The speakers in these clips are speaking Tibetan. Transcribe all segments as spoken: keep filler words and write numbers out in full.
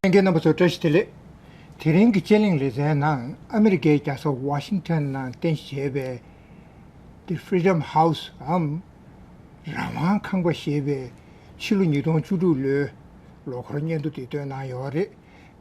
ལྷན་རྒྱས་རྣམ་པ་ཚོ་བཀྲ་ཤིས་བདེ་ལེགས། དེ་རིང་གི་དཔྱད་གླེང་ལེ་ཚན་ནང་ཨ་མི་རི་ཀའི་རྒྱལ་ས་ཝ་ཤིང་ཊོན་ནང་རྟེན་གཞི་བྱས་པའི་The Freedom House འམ་རང་དབང་ཁང་པ་ཞེས་པའི་ཕྱི་ལོ་ཉིས་སྟོང་བཅུ་དྲུག་ལོའི་ལོ་འཁོར་སྙན་ཐོ་དེ་བཏོན་གནང་ཡོད་རེད།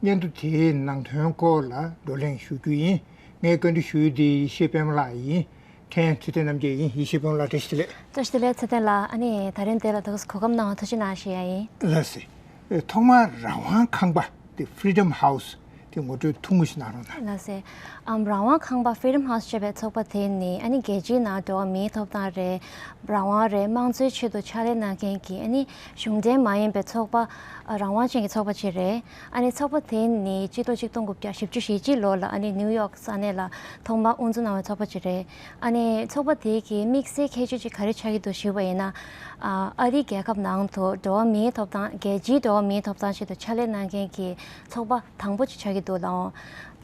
སྙན་ཐོ་དེའི་ནང་དོན་སྐོར་ལ་བགྲོ་གླེང་ཞུ་རྒྱུ་ཡིན། ངས་བཀའ་འདྲི་ཞུ་ཡུལ་དེ་ཡེ་ཤེས་པད་མ་ལགས་ཡིན། ཕྲན་ཚེ་བརྟན་རྣམ་རྒྱལ་ཡིན། ཡེ་ཤེས་པད་མ་ལགས་བཀྲ་ཤིས་བདེ་ལེགས། བཀྲ་ཤིས་བདེ་ལེགས་ཚེ་བརྟན་ལགས། ཨ་ནི་ད་རིང་འདི་ལ་དུས་གོ་སྐབས་གནང་བ་ཐུགས་རྗེ་གནང་ཞུ་ཡ་ཡིན། ལགས་སེ། ཐོག་མར་རང་དབང་ཁང་པ་དེ་Freedom House དེ་ངོ་སྤྲོད་ཐུང་ངུ་ཞིག་གནང་རོགས་གནང་། ལགས་སེ། ཨམ་རང་དབང་ཁང་པ་Freedom House ཅེས་པའི་ཚོགས་པ་དེ་ནི་ཨ་ནི་རྒྱལ་སྤྱིའི་ནང་འགྲོ་བ་མིའི་ཐོབ་ཐང་རེད། རང་དབང་རེད། དམངས་གཙོའི་ཆེད་དུ་ཕྱག་ལས་གནང་མཁན་གྱི་ཨ་ནི་གཞུང་འབྲེལ་མ་ཡིན་པའི་ཚོགས་པ། ཨ་རང་དབང་ཅན་གྱི་ཚོགས་པ་ཅིག་རེད། ཨ་ནི་ཚོགས་པ་དེ་ནི་སྤྱི་ལོ་ཆིག་སྟོང་དགུ་བརྒྱ་བཞི་བཅུ་ཞེ་གཅིག་ལོ་ལ་ཨ་ནི་ནིའུ་ཡོག་ས་གནས་ལ་ཐོག་མར་དབུ་འཛུགས་གནང་བའི་ཚོགས་པ་ཅིག་རེད། ཨ་ནི་ཚོགས་པ་དེ་གི་དམིགས་བསལ་ཁྱད་ཆོས་ཅིག་ག་རེ་ཆགས་ཀྱི་འདུག་ཞུས་པ་ཡིན་ན། ཨ་ཨ་རིའི་རྒྱལ་ཁབ་ནང་དུ་འགྲོ་བ་མིའི་ཐོབ་ཐང་། རྒྱལ་སྤྱིའི་འགྲོ་བ་མིའི་ཐོབ་ཐང་ཆེད་དུ་ཕྱག་ལས་གནང་མཁན་གྱི་ཚོགས་པ་དང་པོ་ཅིག་ཆགས་ཀྱི་འདུག་ལགས།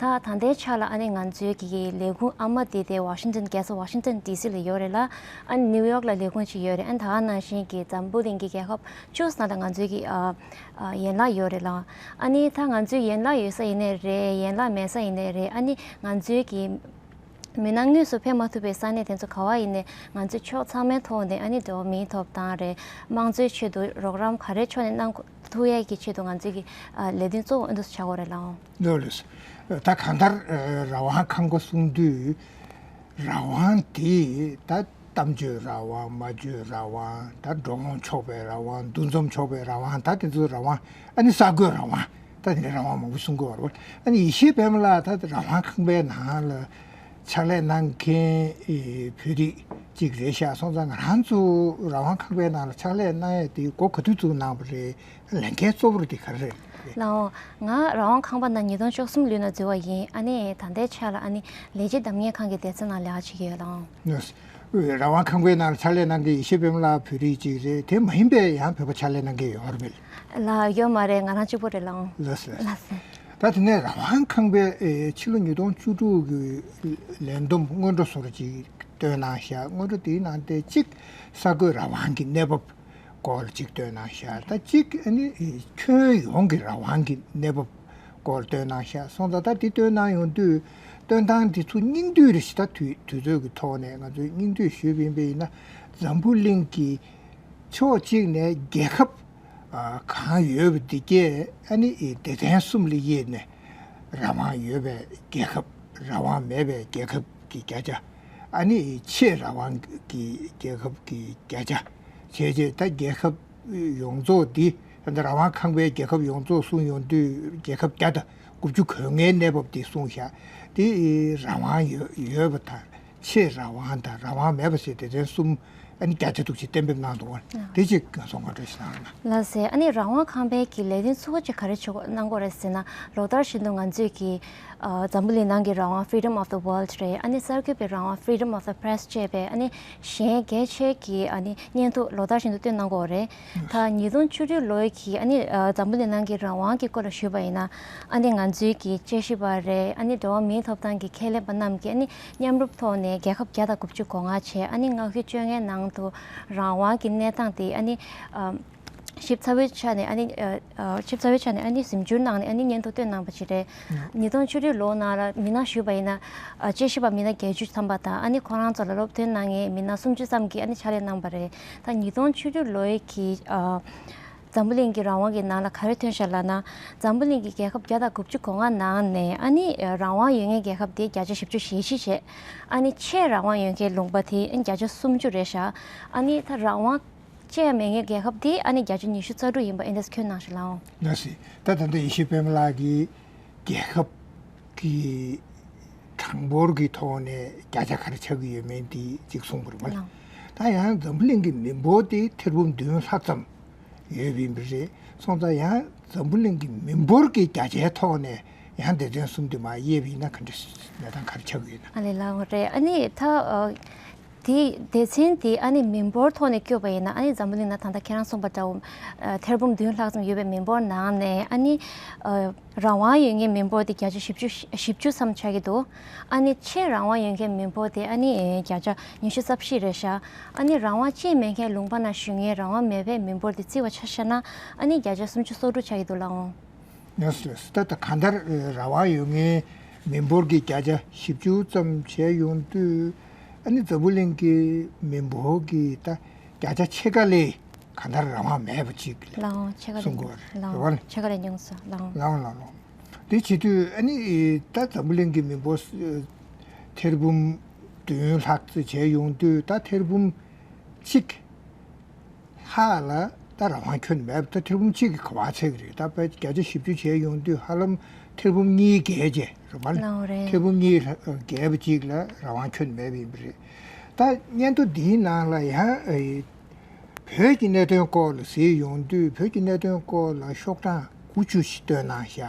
ད་ད་ལྟའི་ཆ་ལ་ཨ་ནི་ང་ཚོའི་གི་ལས་ཁུངས་ཨ་མ་དེ་དེ་ཝ་ཤིང་ཊོན། རྒྱལ་ས་ཝ་ཤིང་ཊོན་ཌི་སི་ལ་ཡོད་རེད་ལ། ཨ་ནི་ནིའུ་ཡོག་ལ་ལས་ཁུངས་ཅིག་ཡོད་རེད། ཨ་ནི་ད་ག་ནང་བཞིན་གྱི་འཛམ་བུ་གླིང་གི་རྒྱལ་ཁབ་བཅུ་ནང་ལ་ང་ཚོའི་གི་ཨ་ཨ་ཡན་ལག་ཡོད་རེད་ལ། ཨ་ནི་ད་ང་ཚོའི་ཡན་ལག་ཡོད་ས་ཡིན་ནའི་རེད། ཡན་ལག་མེད་ས་ཡིན་ནའི་རེད། ཨ་ནི་ང་ཚོའི་གི་མི་སྣ་དངོས་སུ་ཕེབས་མ་ཐུབ་པའི་ས་གནས་དེ་ཚོ་ག་བ་ཡིན་ནའི་ང་ཚོས་ཕྱོགས་ཚང་མའི་ཐོག་ནས་ཨ་ནི་འགྲོ་བ་མིའི་ཐོབ་ཐང་རེད། དམངས་གཙོའི་ཆེད་དུ་རོགས་རམ་ག་རེ་ཕྱོགས་ནས་གནང་ཐུབ་ཡས་ཀྱི་ཆེད་དུ་ང་ཚོས་ཀྱི་ཨ་ལས་དོན་གཙོ་བོ་ཨ་འདུག་སེ་བྱ་དགོས་རེད་ལགས། ལགས་ལགས། ད་གང་ལྟར་ཨ་རང་དབང་ཁང་པ་གསུང་དུས་རང་དབང་དེ་ད་གཏམ་བརྗོད་རང་དབང་། སྨྲ་བརྗོད་རང་དབང་། ད་འགྲོ་འོང་ཆོག་པའི་རང་དབང་། འདུ་འཛོམས་ཆོག་པའི་རང་དབང་། ད་དེ་ཚོ་རང་དབང་། ཨ་ནི་གསར་འགོད་རང་དབང་། ད་དེ་འདྲའི་རང་དབང་མང་པོ་གསུང་གི་ཡོད་རེད། ཨ་ནི་ཡེ་ཤེས་པད་མ་ལགས་ད་རང་དབང་ཁང་པའི་ནང་ལ་ཕྱག་ལས་གནང་མཁན་ཨེ་བོད་རིགས་གཅིག་རེད་ཤག་སོང་ཙང་ང་རང་ཚོ་རང་དབང་ཁང་པའི་ནང་ལ་ཕྱག་ལས་གནང་ཡས་དེ་འགོ་ག་དུས་བཙུགས་གནང་བ་རེད། ལས་འགན་གཙོ་བོ་དེ་ག་རེ་རེད། ལགས་འོང་། ང་རང་དབང་ཁང་པ་ནང་ཉིས་སྟོང་བཅུ་གསུམ་ལོའི་ནང་འཛུལ་བ་ཡིན། ཨ་ནི་ད་ལྟའི་ཆ་ལ་ཨ་ནི་ལས་བྱེད་འདེམས་ངོས་ཁང་གི་སྡེ་ཚན་ནང་ལས་ཀ་བྱེད་ཀྱི་ཡོད། ལགས་འོང་། རང་དབང་ཁང་པའི་ནང་ལ་ཕྱག་ལས་གནང་མཁན་ཡེ་ཤེས་པད་མ་ལགས་བོད་རིགས་གཅིག་རེད། དེ་མ་ཡིན་པའི་ཡང་བོད་པ་ཕྱག་ལས་གནང་མཁན་ཡོད་རེད་པས། ལགས་ཡོད་མ་རེད། ང་རང་གཅིག་པོ་རེད། ལགས་འོང་། ལགས་སོ། ལགས་སོ། ད་དེ་ནས་རང་དབང་ཁང་པའི་ཨེ་ཕྱི་ལོ་ཉིས་སྟོང་བཅུ་དྲུག་གི་ལས་བསྡོམས་སྔོན་འགྲོ་བཟོ་འདྲ་ཅིག་བཏོན་གནང་ཤག་སྔོན་འགྲོ་དེའི་ནང་དེ་གཅིག་གསར་འགོད་རང་དབང་གི་གནས་བབ་སྐོར་ཅིག་བཏོན་གནང་ཤག་ད་གཅིག་ཨ་ནི་ཁྱོན་ཡོངས་ཀྱི་རང་དབང་གི་གནས་བབ་སྐོར་བཏོན་གནང་ཤག་སོང་ཙང་ད་དེ་བཏོན་གནང་ཡོང་དུས་བཏོན་སྟངས་དེ་ཚོ་སྙིང་བསྡུས་རེ་ཞིག་ད་དུས་དུས་ཚོད་ཀྱི་ཐོག་ནས་ང་ཚོས་སྙིང་བསྡུས་ཞུས་པ་ཡིན་པ་ཡིན་ན་འཛམ་བུ་གླིང་གི་ཕྱོགས་གཅིག་ནས་རྒྱལ་ཁབ་ཨ་གང་ཡོད་པ་འདི་གས་ཨ་ནི་སྡེ་ཚན་གསུམ་ལ་དབྱེ་ནས་རང་དབང་ཡོད་པའི་རྒྱལ་ཁབ། རང་དབང་མེད་པའི་རྒྱལ་ཁབ་ཀྱི་བརྒྱ་ཆ། ཨ་ནི་ཆེས་རང་དབང་གི་རྒྱལ་ཁབ་ཀྱི་བརྒྱ་ཆ་བྱས་རྗེས་ད་རྒྱལ་ཁབ་ཡོངས་རྫོགས་འདི་ད་ལྟ་རང་དབང་ཁང་པའི་རྒྱལ་ཁབ་ཡོངས་རྫོགས་གསུངས་ཡོང་དུས་རྒྱལ་ཁབ་བརྒྱ་དང་དགུ་བཅུ་གོ་ལྔའི་གནས་བབ་འདི་གསུངས་ཤག་དེ་རང་དབང་ཡོད་ཡོད་པ་དང་། ཆེས་རང་དབང་དང་རང་དབང་མེད་པ་ཟེར་སྡེ་ཚན་གསུམ་ཨ་ནི་བརྒྱ་ཆ་དྲུག་ཅུ་གཏན་འབེབས་གནང་འདུག་བ། དེ་གཅིག་ང་ཚོ་ངོ་སྤྲོད་ཞིག་གནང་རོགས་གནང་། ལགས་སེ། ཨ་ནི་རང་དབང་ཁང་པའི་གི་ལས་དོན་ཚུ་གཅིག་ག་རེ་ཆོག་གནང་དགོས་རེད་ཟེར་ན། ལོ་ལྟར་བཞིན་དུ་ང་ཚོས་ཀྱི་ཨ་འཛམ་བུ་གླིང་ནང་གི་རང་དབང་Freedom of the World རེད། ཨ་ནི་གསར་འགོད་པའི་རང་དབང་Freedom of the Press བཅས་པའི་ཨ་ནི་གཞན་གལ་ཆེ་གི་ཨ་ནི་སྙན་ཐོ་ལོ་ལྟར་བཞིན་དུ་བཏོན་གནང་གི་ཡོད་རེད། ད་ཉིས་སྟོང་བཅུ་དྲུག་ལོའི་གི་ཨ་ནི་ཨ་འཛམ་བུ་གླིང་ནང་གི་རང་དབང་གི་སྐོར་ལ་ཞུས་པ་ཡིན་ན། ཨ་ནི་ང་ཚོའི་གི་དཔྱད་ཞིབ་པ་རེད། ཨ་ནི་འགྲོ་བ་མིའི་ཐོབ་ཐང་གི་ཁས་ལེན་པ་རྣམས་ཀྱིས་ཨ་ནི་མཉམ་རུབ་ཐོག་ནས་རྒྱལ་ཁབ་བརྒྱ་དང་དགུ་བཅུ་གོ་ལྔ་བྱས། ཨ་ནི་མངའ་ཁུལ་བཅོ་ལྔའི་ནང་དུ་རང་དབང་གི་གནས་སྟངས་དེ་ཨ་ནི་ཨ་ཞིབ་ཚགས་པོའི་ཆ་ནས་ཨ་ནི་ཨ་ཨ་ཞིབ་ཚགས་པོའི་ཆ་ནས་ཨ་ནི་ཟིན་བསྒྱུར་གནང་ནས་ཨ་ནི་སྙན་ཐོ་བཏོན་གནང་པ་ཞིག་རེད། ཉིས་སྟོང་བཅུ་དྲུག་ལོ་ནང་ལ་མི་སྣ་ཞུས་པ་ཡིན་ན། ཨ་དཔྱད་ཞིབ་པ་མི་སྣ་བརྒྱད་ཅུ་ཐམ་པ་དང་། ཨ་ནི་ཁོ་རང་ཚོ་ལ་སློབ་སྟོན་གནང་མཁན་མི་སྣ་སུམ་ཅུ་ཙམ་གྱིས་ཨ་ནི་ཕྱག་ལས་གནང་པ་རེད། ད་ཉིས་སྟོང་བཅུ་དྲུག་ལོའི་གི་ཨ་འཛམ་བུ་གླིང་གི་རང་དབང་གི་ནང་ལ་ག་རེ་ཐོན་ཤག་ལབ་ན། འཛམ་བུ་གླིང་གི་རྒྱལ་ཁབ་བརྒྱ་དང་དགུ་བཅུ་གོ་ལྔ་ནང་ནས་ཨ་ནི་རང་དབང་ཡོད་མཁན་རྒྱལ་ཁབ་དེ་བརྒྱ་ཆ་བཞི་བཅུ་ཞེ་བཞི་བྱས། ཨ་ནི་ཆེས་རང་དབང་ཡོད་མཁན་ལུང་པ་དེ་ཨ་ནི་བརྒྱ་ཆ་སུམ་ཅུ་རེད་ཤག་ཨ་ནི་ད་རང་དབང་ཅི་ཡང་མེད་མཁན་རྒྱལ་ཁབ་དེ་ཨ་ནི་བརྒྱ་ཆ་ཉི་ཤུ་རྩ་དྲུག་ཡིན་པ་ཨེ་འདྲས་ཁྱོན་ནང་བཞིན་ལའོ། ལགས་སེ། ད་ད་ལྟ་ཡེ་ཤེས་པད་མ་ལགས་ཀྱིས་རྒྱལ་ཁབ་ཀྱི་གྲངས་འབོར་གྱི་ཐོག་ནས་བརྒྱ་ཆ་ག་རེ་ཆགས་ཀྱི་ཡོད་མེད་འདི་གཅིག་གསུངས་པ་རེད་པ། ལགས། ད་ཡང་འཛམ་བུ་གླིང་གི་མི་འབོར་དེ་ཐེར་འབུམ་བདུན་ལྷག་ཙམ་ཡོད་པ་ཡིན་པ་རེད། སོང་ཙང་ཡང་འཛམ་བུ་གླིང་གི་མི་འབོར་གྱི་བརྒྱ་ཆའི་ཐོག་ནས་ཡང་སྡེ་ཚན་གསུམ་དེ་མར་དབྱེ་བ་ཡིན་ན་ག་འདྲ་གནས་སྟངས་ག་རེ་ཆགས་ཀྱི་ཡོད་ན། ཨ་ལས། ལགས་འོང་། རེད། ཨ་ནི་ད་ཨ་དེ་སྡེ་ཚན་དེ་ཨ་ནི་མི་འབོར་ཐོག་ནས་བཀོད་པ་ཡིན་ན། ཨ་ནི་འཛམ་བུ་གླིང་ན་ད་ལྟ་ཁྱེད་རང་གསུངས་པ་འདྲ་བོ་ཨ་ཐེར་འབུམ་བདུན་ལྷག་ཙམ་ཡོད་པའི་མི་འབོར་ནང་ནས་ཨ་ནི་ཨ་རང་དབང་ཡོད་མཁན་མི་འབོར་དེ་བརྒྱ་ཆ་བཞི་བཅུ་བཞི་བཅུ་ཙམ་ཆགས་ཀྱི་འདུག་ཨ་ནི་ཆེས་རང་དབང་ཡོད་མཁན་མི་འབོར་དེ་ཨ་ནི་བརྒྱ་ཆ་ཉི་ཤུ་རྩ་བཞི་རེད་ཤག་ཨ་ནི་རང་དབང་ཅིག་མེད་མཁན་ལུང་པ་ནང་བཞུགས་མཁན་རང་དབང་མེད་པའི་མི་འབོར་དེ་བརྩི་བ་ཆ་བཞག་ན་ཨ་ནི་བརྒྱ་ཆ་སུམ་ཅུ་སོ་དྲུག་ཆགས་ཀྱི་འདུག་ལགས་འོང་། ཡོངས་སུ་ལགས། ད་ད་གང་ལྟར་རང་དབང་ཡོད་མཁན་མི་འབོར་གྱི་བརྒྱ་ཆ་བཞི་བཅུ་ཙམ་བྱས་ཡོང་དུས། ཨ་ནི་འཛམ་བུ་གླིང་གི་མི་འབོར་གྱི་ད་བརྒྱ་ཆ་ཕྱེད་ཀ་ལས་གང་ལྟར་རང་དབང་མེད་པ་ཅིག་ལ་ལའང་ཕྱེད་ཀ་ལས་གསུང་དགོས་རེད། ལའང་རེད་བ། ཕྱེད་ཀ་ལས་ཉུང་སོང་ལའང་། ལའང་ལའང་ལའང་། དེ་བྱེད་དུས་ཨ་ནི་ད་འཛམ་བུ་གླིང་གི་མི་འབོར་ཐེར་འབུམ་བདུན་ལྷག་ཙམ་བྱས་ཡོང་དུས། ད་ཐེར་འབུམ་གཅིག་ལྷག་ལ་ད་རང་དབང་ཁྱོན་ནས་མེད་པ། ད་ཐེར་འབུམ་གཅིག་གིས་ག་པར་ཚད་ཀྱི་རེད། ད་དཔེ་བརྒྱ་ཆ་བཞི་བཅུ་བྱས་ཡོང་དུས་ཧ་ལམ་ཐེར་འབུམ་གཉིས་བརྒལ་བྱས་རེད་པ། ལའང་རེད། ཐེར་འབུམ་གཉིས་བརྒལ་བ་ཅིག་ལ་རང་དབང་ཁྱོན་ནས་མེད་པ་ཡིན་པ་རེད། ད་སྙན་ཐོ་འདིའི་ནང་ལ་ཡང་ཨེ་བོད་ཀྱི་གནད་དོན་སྐོར་ལ་གཟིགས་ཡོང་དུས། བོད་ཀྱི་གནད་དོན་སྐོར་ལ་ཤོག་གྲངས་དགུ་བཅུ་ཞིག་བཏོན་གནང་བཞག་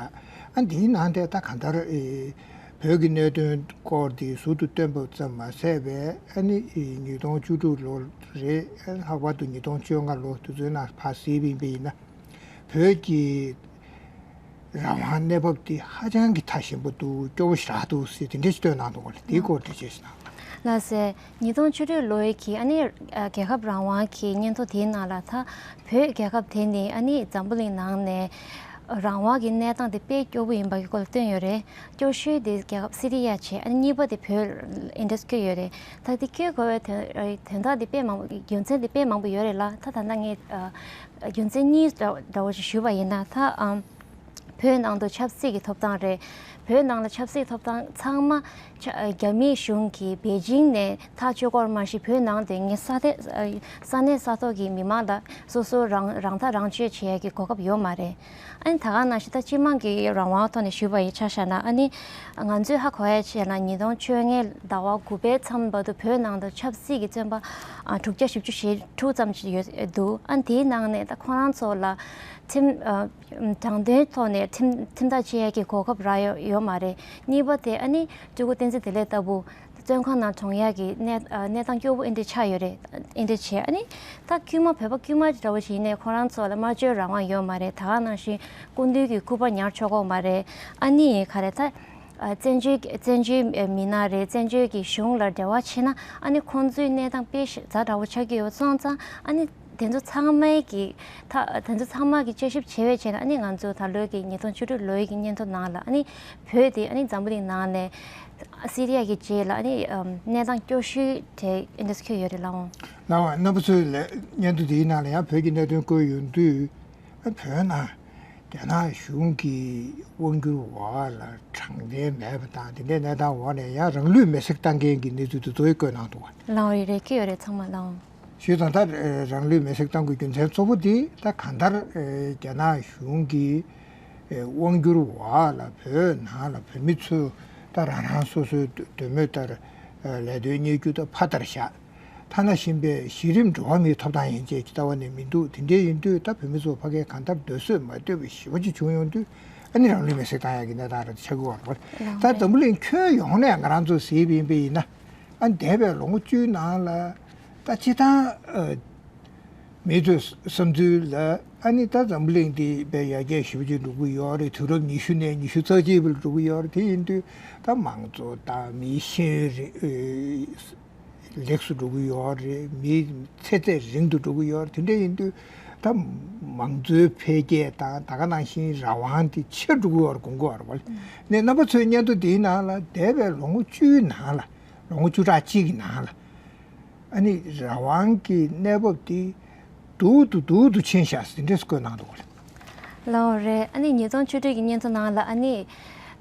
ཨ་འདིའི་ནང་དེ་ད་གང་ལྟར་ཨེ་བོད་ཀྱི་གནད་དོན་སྐོར་དེ་ཟུར་དུ་བཏོན་པ་ཙམ་མ་ཟད་པའི། ཨ་ནི་ཉིས་སྟོང་བཅུ་དྲུག་ལོ་རེད། ལྷག་པར་དུ་ཉིས་སྟོང་བཅོ་ལྔ་ལོ་དེ་ཚོའི་ནང་ཕར་གཟིགས་པ་ཡིན་པ་ཡིན་ན། བོད་ཀྱི་རང་དབང་གནས་བབ་དེ་ཧ་ཅང་གི་ཐ་ཞན་པོ་འདུག་སྐྱོ་པོ་ཞེ་དྲག་འདུག་ཟེར་དེ་འདྲ་ཞིག་བཏོན་གནང་འདུག་ག་ལ། དེའི་སྐོར་འགྲེལ་བཤད་ཞིག་གནང་། ལགས་སེ། ཉིས་སྟོང་བཅུ་དྲུག་ལོའི་གི་ཨ་ནི་ཨ་རྒྱལ་ཁབ་རང་དབང་གི་སྙན་ཐོ་དེའི་ནང་ལ། ད་བོད་རྒྱལ་ཁབ་དེ་ནི་ཨ་ནི་འཛམ་བུ་གླིང་ནང་ནས་རང་དབང་གི་གནས་སྟངས་དེ་དཔེ་སྐྱོ་པོ་ཡིན་པ་གི་སྐོར་ལ་བཏོན་ཡོད་རེད། སྐྱོ་ཤོས་དེ་རྒྱལ་ཁབ་སི་རི་ཡ་བྱས། ཨ་ནི་གཉིས་པ་དེ་བོད་ཨིན་འདྲ་སྐྱོ་ཡོད་རེད། ད་དེ་སྐྱོ་དགོས་པའི་དོན་དོན་དག་དེ་དཔེ་མང་པོ། རྒྱུ་མཚན་དེ་དཔེ་མང་པོ་ཡོད་རེད་ལ། ད་ད་ལྟ་ངས་ཨ་རྒྱུ་མཚན་གཉིས་འདྲ་འདྲ་བོ་ཞིག་ཞུས་པ་ཡིན་ན། ད་ཨམ། བོད་ནང་དུ་ཆབ་སྲིད་ཀྱི་ཐོབ་ཐང་རེད། བོད་ནང་ལ་ཆབ་སྲིད་ཐོབ་ཐང་ཚང་མ་ཆ་རྒྱ་མིའི་གཞུང་གིས་པེ་ཅིང་ནས་ཐག་གཅོད་སྐོར་མ་ཞིག་བོད་ནང་དུ་ངས་ས་ཐེ་ས་གནས་ས་ཐོག་གི་མི་མང་ལ་སོ་སོ་རང་རང་ཐག་རང་གཅོད་བྱེད་ཡ་གི་གོ་སྐབས་ཡོད་མ་རེད། ཨ་ནི་ད་ག་ནང་བཞིན་ད་སྤྱི་དམངས་ཀྱི་རང་དབང་ཐོག་ནས་ཞུས་པ་ཡི་ཆ་བཞག་ན། ཨ་ནི་ང་ཚོས་ཧ་གོ་ཡ་བྱས་ན། ཉིས་སྟོང་བཅོ་ལྔའི་ཟླ་བ་དགུ་པའི་མཚམས་བར་དུ་བོད་ནང་དུ་ཆབ་སྲིད་ཀྱི་བཙོན་པ་ཨ་དྲུག་བརྒྱ་བཞི་བཅུ་ཞེ་དྲུག་ཙམ་ཞིག་ཡོད་འདུག་ཨ་ནི་དེའི་ནང་ནས་ད་ཁོ་རང་ཚོ་ལ་ཁྲིམས་ཨ་དྲང་དོན་ཐོག་ནས་ཁྲིམས་ཁྲིམས་ཐག་བཅད་ཡ་གི་གོ་སྐབས་རག་ཡོད་ཡོད་མ་རེད། གཉིས་པ་དེ་ཨ་ནི་སྤྲུལ་སྐུ་བསྟན་འཛིན་བདེ་ལེགས་ལྟ་བུ་བཙོན་ཁང་ནང་གྲོངས་ཡ་གི་གནས་ཨ་གནས་སྟངས་སྐྱོ་པོ་ཨེ་འདྲ་ཆགས་ཡོད་རེད། ཨེ་འདྲ་བྱས། ཨ་ནི་ད་དཀྱུས་མ་བོད་པ་དཀྱུས་མ་འདྲ་བོ་ཞིག་ཡིན་ནའི་ཁོ་རང་ཚོ་ལ་སྨྲ་བརྗོད་རང་དབང་ཡོད་མ་རེད། ད་ག་ནང་བཞིན་སྐུ་མདུན་གྱི་སྐུ་པར་ཉར་ཆོག་གི་མ་རེད། ཨ་ནི་ག་རེ་ད་ཨ་བཙན་བྱོལ་བཙན་བྱོལ་མི་སྣ་རེད། བཙན་བྱོལ་གྱི་གཞུང་ལ་འབྲེལ་བ་བྱས་ན། ཨ་ནི་ཁོང་ཚོའི་གནས་སྟངས་དཔེ་ཞེ་ཛ་དྲག་པོ་ཆགས་ཀྱི་ཡོད་སོང་ཙང་། ཨ་ནི་དེ་ཚོ་ཚང་མའི་གི་ད་དེ་ཚོ་ཚང་མ་གི་དཔྱད་ཞིབ་བྱས་པའི་རྗེས་ནས། ཨ་ནི་ང་ཚོ་ད་ལོའི་གི་ཉིས་སྟོང་བཅུ་དྲུག་ལོའི་གི་སྙན་ཐོ་ནང་ལ། ཨ་ནི་བོད་དེ་ཨ་ནི་འཛམ་བུ་གླིང་ནང་ནས་སི་རི་ཡ་གི་རྗེས་ལ་ཨ་ནི་ཨམ་གནས་སྟངས་སྐྱོ་ཤོས་དེ་ཨེ་འདྲ་འཁོད་ཡོད་རེད་ལགས་འོང་། ལགས་འོང་། རྣམ་པ་ཚོས་ལས་སྙན་ཐོ་འདིའི་ནང་ལ་ཡང་བོད་ཀྱི་གནད་དོན་བཀོད་ཡོང་དུས། ཨ་བོད་ནང་རྒྱ་ནག་གཞུང་གི་དབང་སྒྱུར་འོག་ལ་དྲང་བདེན་མེད་པ་དང་། དེ་འདྲའི་གནས་སྟངས་འོག་ནས་ཡང་རང་ལུས་མེར་སྲེག་བཏང་མཁན་གྱི་གནས་ཚུལ་དེ་ཚོ་བཀོད་གནང་འདུག་བ། ལགས་འོང་། རེད་རེད། འཁོད་ཡོད་རེད་ཚང་མ་ལགས་འོང་། ཞུས་ཙང་། ད་རང་ལུས་མེར་སྲེག་བཏང་དགོས་རྒྱུ་མཚན་གཙོ་བོ་དེ་ད་གང་ལྟར་རྒྱ་ནག་གཞུང་གིས་དབང་སྒྱུར་འོག་ལ་བོད་ནང་ལ་བོད་མི་ཚོས་ད་རང་རང་སོ་སོའི་འདོད་མོས་ལྟར་ལས་དོན་གཉེར་རྒྱུ་དང་ཕ་ལྟར་བཞག་ཐ་ན་གཞན་པའི་གཞི་རིམ་འགྲོ་བ་མིའི་ཐོབ་ཐང་ཡན་ཆད་ཀྱི་ལྟ་བ་ནས་མི་འདུག་དེ་འདྲའི་ཡིན་དུས་ད་བོད་མི་ཚོ་ཕ་གིར་གང་ལྟར་སྡོད་བཟོད་མ་འདོད་པ་ཞེ་པོ་ཅིག་བྱུང་ཡོང་དུས། ཨ་ནི་རང་ལུས་མེར་སྲེག་བཏང་ཡག་གི་གནས་སྟངས་རེ་ཆགས་ཀྱི་ཡོད་རེད། ད་འཛམ་བུ་གླིང་ཁྱོན་ཡོངས་ནས་ང་རང་ཚོ་གཟིགས་པ་ཡིན་པ་ཡིན་ན། ཨ་ནི་འདས་པའི་ལོ་ངོ་བཅུའི་ནང་ལ་ད་སྤྱིར་བཏང་ཨ་མི་ཚོའི་བསམ་ཚུལ་ལ། ཨ་ནི་ད་འཛམ་བུ་གླིང་འདི་དཔེ་ཡར་རྒྱས་ཞེ་པོ་ཅིག་འགྲོ་གི་ཡོད་རེད། དུས་རབས་ཉི་ཤུ་ནས་ཉི་ཤུ་རྩ་གཅིག་བར་འགྲོ་གི་ཡོད་རེད། དེ་ཡིན་དུས་ད་མང་གཙོ་དང་མིའི་ཤེས་ཡོན་རིག་ལེགས་སུ་འགྲོ་གི་ཡོད་རེད། མིའི་ཚེ་ཚད་རིང་དུ་འགྲོ་གི་ཡོད་རེད། དེ་འདྲ་ཡིན་དུས་ད་མང་གཙོའི་འཕེལ་རྒྱས་དང་ད་ག་ནང་བཞིན་རང་དབང་དེ་ཆེར་འགྲོ་གི་ཡོད་རེད། གོང་གི་ཡོད་རེད་བ། ནས་རྣམ་པ་ཚོའི་སྙན་ཐོ་འདིའི་ནང་ལ་འདས་པའི་ལོ་ངོ་བཅུའི་ནང་ལ། ལོ་ངོ་བཅུ་ཕྲག་གཅིག་གི་ནང་ལ། ཨ་ནི་རང་དབང་གི་གནས་བབ་དེ་སྡུག་ཏུ་སྡུག་ཏུ་ཕྱིན་ཤག་ཟེར་འདྲ་བཀོད་གནང་འདུག་ག་ལ། ལགས་འོང་། རེད། ཨ་ནི་ཉིས་སྟོང་བཅུ་དྲུག་གི་སྙན་ཐོ་ནང་ལ་ཨ་ནི་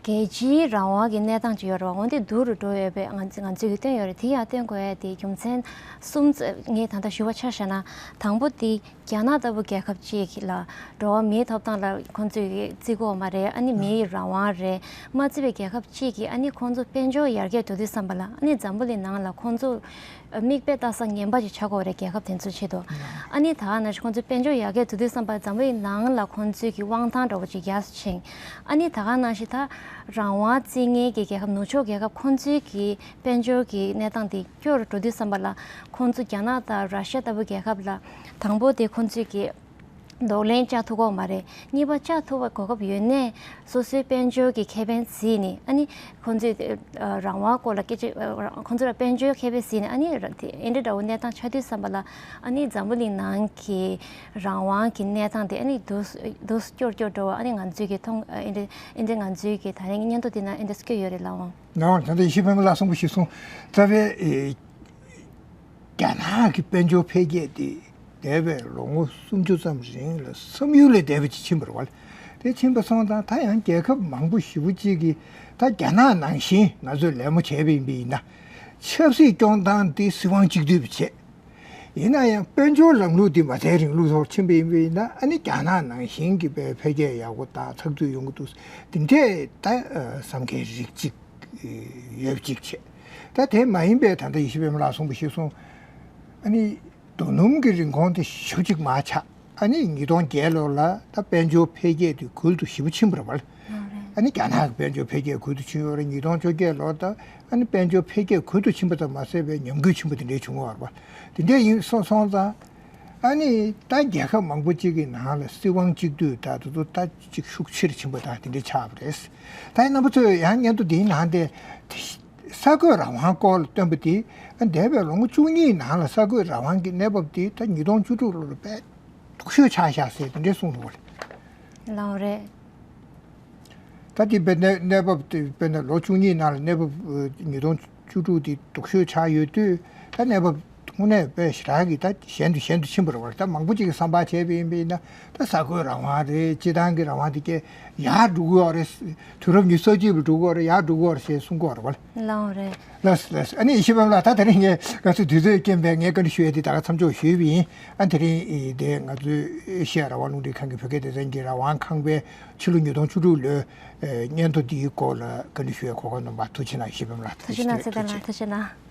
རྒྱལ་སྤྱིའི་རང་དབང་གི་གནས་སྟངས་ཅིག་ཡོད་རེད་བ། འོན་ཏེ་སྡུག་རུ་འགྲོ་ཡོད་པའི་ང་ཚོས་ང་ཚོས་ཀྱིས་བཏོན་ཡོད་རེད། དེ་ཡང་བཏོན་དགོས་ཡ་དེ་རྒྱུ་མཚན་གསུམ་ཙམ་ངས་ད་ལྟ་ཞུ་བ་ཆ་བཞག་ན། དང་པོ་དེ་རྒྱ་ནག་ལྟ་བུ་རྒྱལ་ཁབ་ཅིག་ལ་འགྲོ་བ་མིའི་ཐོབ་ཐང་ལ་ཁོང་ཚོས་བརྩི་གི་ཡོད་མ་རེད། ཨ་ནི་མིའི་རང་དབང་རེད་མ་བརྩི་བའི་རྒྱལ་ཁབ་ཅིག་གིས་ཨ་ནི་ཁོང་ཚོ་དཔལ་འབྱོར་ཡར་རྒྱས་འགྲོ་དུས་ཙམ་པ་ལ། ཨ་ནི་འཛམ་བུ་གླིང་ནང་ལ་ཁོང་ཚོ་མིག་དཔེ་ལྟ་ས་ངན་པ་ཅིག་ཆགས་ཀྱི་ཡོད་རེད། རྒྱལ་ཁབ་དེ་ཚོའི་ཆེད་དུ། ཨ་ནི་ད་ག་ནང་བཞིན་ཁོང་ཚོའི་དཔལ་འབྱོར་ཡར་རྒྱས་འགྲོ་དུས་ཙམ་པ་འཛམ་བུ་གླིང་ནང་ལ་ཁོང་ཚོའི་གི་དབང་ཐང་འདྲ་བོ་ཅིག་ཡར་ཕྱིན། ཨ་ནི་ད་ག་ནང་བཞིན་ད་རང་དབང་བརྩི་མཁན་གྱི་རྒྱལ་ཁབ་ནུབ་ཕྱོགས་རྒྱལ་ཁབ་ཁོང་ཚོའི་གི་དཔལ་འབྱོར་གྱི་གནས་སྟངས་དེ་སྐྱོ་རུ་འགྲོ་དུས་ཙམ་པ་ལ། ཁོང་ཚོ་རྒྱ་ནག་དང་ར་ཤ་ཡ་ལྟ་བུ་རྒྱལ་ཁབ་ལ། དང་པོ་དེ་ཁོང་ཚོས་ཀྱི་ གདོང་ལེན་བྱ་ཐུབ་ཀྱི་ཡོད་མ་རེད། གཉིས་པ་བྱ་ཐུབ་པའི་གོ་སྐབས་ཡོད་ནའི་སོ་སོའི་དཔལ་འབྱོར་གྱི་ཁེ་ཕན་བརྩིས་ནས། ཨ་ནི་ཁོང་ཚོས་ཨ་རང་དབང་སྐོར་ལ་སྐད་ཆ། ཨ་ཁོང་ཚོ་ལ་དཔལ་འབྱོར་ཁེ་ཕན་བརྩིས་ནས། ཨ་ནི་ར་དེ་ཨེ་འདྲ་འདྲ་བོ་གནས་སྟངས་ཆགས་དུས་ཙམ་པ་ལ། ཨ་ནི་འཛམ་བུ་གླིང་ནང་གི་རང་དབང་གི་གནས་སྟངས་དེ་ཨ་ནི་སྡུག་སྡུག་སྐྱོ་སྐྱོ་འགྲོ་བ། ཨ་ནི་ང་ཚོས་ཀྱི་མཐོང་། ཨེ་འདྲ་ཨེ་འདྲ་ང་ཚོས་ཀྱི་ད་རིང་སྙན་ཐོ་དེ་ནང་ཨེ་འདྲ་སྐྱོ་ཡོད་རེད། ལགས་འོང་། ལགས་འོང་། ད་ལྟ་ཡེ་ཤེས་པད་མ་ལགས་གསུང་པ་གཞིར་བཟུང་། རྩ་བའི་ཨེ། རྒྱ་ནག་གི་དཔལ་འབྱོར་འཕེལ་རྒྱས་དེ་འདས་པའི་ལོ་ངོ་སུམ་ཅུ་ཙམ་རིང་ལ་བསམ་ཡུལ་ལས་འདས་པ་ཅིག་ཕྱིན་པ་རེད་བ། དེ་ཕྱིན་པ་སོང་ཙང་ད་ཡང་རྒྱལ་ཁབ་མང་པོ་ཞེ་པོ་ཅིག་གིས་ད་རྒྱ་ནག་ནང་བཞིན་ང་ཚོས་ལད་མོ་བྱས་པ་ཡིན་པ་ཡིན་ན། ཆབ་སྲིད་སྐྱོང་སྟངས་དེ་སྲིད་དབང་གཅིག་སྡུད་པ་བྱས། ཡིན་ན་ཡང་དཔལ་འབྱོར་ལམ་ལུགས་འདི་མ་རྩའི་རིང་ལུགས་ཐོག་ཕྱིན་པ་ཡིན་པ་ཡིན་ན། ཨ་ནི་རྒྱ་ནག་ནང་བཞིན་གྱི་དཔེ་འཕེལ་རྒྱས་ཡག་པོ་དང་ཚགས་ཚུད་ཡོང་གི་འདུག། དེ་འདྲས་ད་བསམ་མཁན་རིགས་གཅིག་ཡོད་གཅིག་བྱས། ད་དེ་མ་ཡིན་པའི་ད་ལྟ་ཡེ་ཤེས་པད་མ་ལགས་གསུངས་པ་གཞིར་བཟུང་། ཨ་ནི་རྡོ་སྣུམ་གྱི་རིན་གོང་དེ་ཞེ་པོ་ཅིག་མར་ཆག། ཨ་ནི་ཉིས་སྟོང་བརྒྱད་ལོ་ལ་ད་དཔལ་འབྱོར་འཕེལ་རྒྱས་དེ་ཁུལ་དུ་ཞེ་པོ་ཕྱིན་པ་རེད་བ། ཨ་ནི་རྒྱ་ནག་གི་དཔལ་འབྱོར་འཕེལ་རྒྱས་ཁུལ་དུ་ཕྱིན་ཡོད་རེད། ཉིས་སྟོང་བཅོ་བརྒྱད་ལོ་ད་ཨ་ནི་དཔལ་འབྱོར་འཕེལ་རྒྱས་ཁུལ་དུ་ཕྱིན་པ་ཙམ་མ་ཟད་པའི་ཉམས་རྒུད་ཆེན་པོ་དེ་འདྲའི་བྱུང་བ་རེད་བ། དེ་འདྲའི་ཡིན་སོང་སོང་ཙང་། ཨ་ནི་ད་རྒྱལ་ཁབ་མང་པོ་ཅིག་གི་ནང་ལ་སྲིད་དབང་གཅིག་སྡུད་ད་དུ་དུ་ད་ཅིག་ཤུགས་ཆེར་ཕྱིན་པ་དང་དེ་འདྲའི་ཆགས་པ་རེད། ད་ཡིན་རྣམ་པ་ཚོས་ཡང་སྙན་ཐོ་འདིའི་ནང་དེ་གསར་འགོད་རང་དབང་སྐོར་ལ་བཏོན་པ་དེ། ཨ་འདས་པའི་ལོ་ངོ་བཅུ་གཉིས་ནང་ལ་གསར་འགོད་རང་དབང་གི་གནས་བབ་དེ་ད་ཉིས་སྟོང་བཅུ་དྲུག་ལོ་ལ་དཔེ་སྡུག་ཤོས་ཆགས་བཞག་ཟེར་དེ་འདྲའི་གསུངས་འདུག་བ། ལགས་རེད། ད་དེ་དཔེར་ན་གནས་བབ་དེ་དཔེར་ན་ལོ་བཅུ་གཉིས་ནང་ལ་གནས་བབ་ཨ་ཉིས་སྟོང་བཅུ་དྲུག་དེ་སྡུག་ཤོས་ཆགས་ཡོད་དུས། ད་གནས་བབ་དངོས་གནས་དཔེ་ཞེ་དྲག་གི་ད་ཞན་དུ་ཞན་དུ་ཕྱིན་པ་རེད་བ། ད་མང་པོ་ཅིག་གིས་བསམ་པ་བྱས་པ་ཡིན་པ་ཡིན་ན། ད་གསར་འགོད་རང་དབང་རེད། སྤྱི་བཏང་གི་རང་དབང་དེ་གས་ཡར་འགྲོ་གི་ཡོད་རེད། དུས་རབས་ཉི་ཤུ་རྩ་གཅིག་པར་འགྲོ་གི་ཡོད་རེད། ཡར་འགྲོ་གི་ཡོད་རེད་ཞེས་གསུང་གི་ཡོད་རེད་བ། ལགས་རེད། ལགས་ལགས། ཨ་ནི་ཡེ་ཤེས་པད་མ་ལགས། ད་དེ་རིང་ངས་ང་ཚོའི་དུས་ཚོད་རྐྱེན་པས་ངས་བཀའ་འདྲི་ཞུ་ཡས་དེ་ད་ག་མཚམས་འཇོག་ཞུས་པ་ཡིན། ཨ་དེ་རིང་ཨེ་དེ་ང་ཚོའི་ཨེ་ཤེ་ཡ་རང་དབང་རླུང་འཕྲིན་ཁང་གི་བོད་སྐད་སྡེ་ཚན་གྱི་རང་དབང་ཁང་པས་ཕྱི་ལོ་ཉིས་སྟོང་བཅུ་དྲུག་ལོའི་ཨེ་སྙན་ཐོ་འདིའི་སྐོར་ལ་བཀའ་འདྲི་ཞུ་ཡས་གོ་སྐབས་གནང་བར་ཐུགས་རྗེ་གནང་། ཡེ་ཤེས་པད་མ་ལགས། ཐུགས་རྗེ་གནང་། ཚེ་བརྟན་ལགས་ཐུགས་རྗེ་གནང་།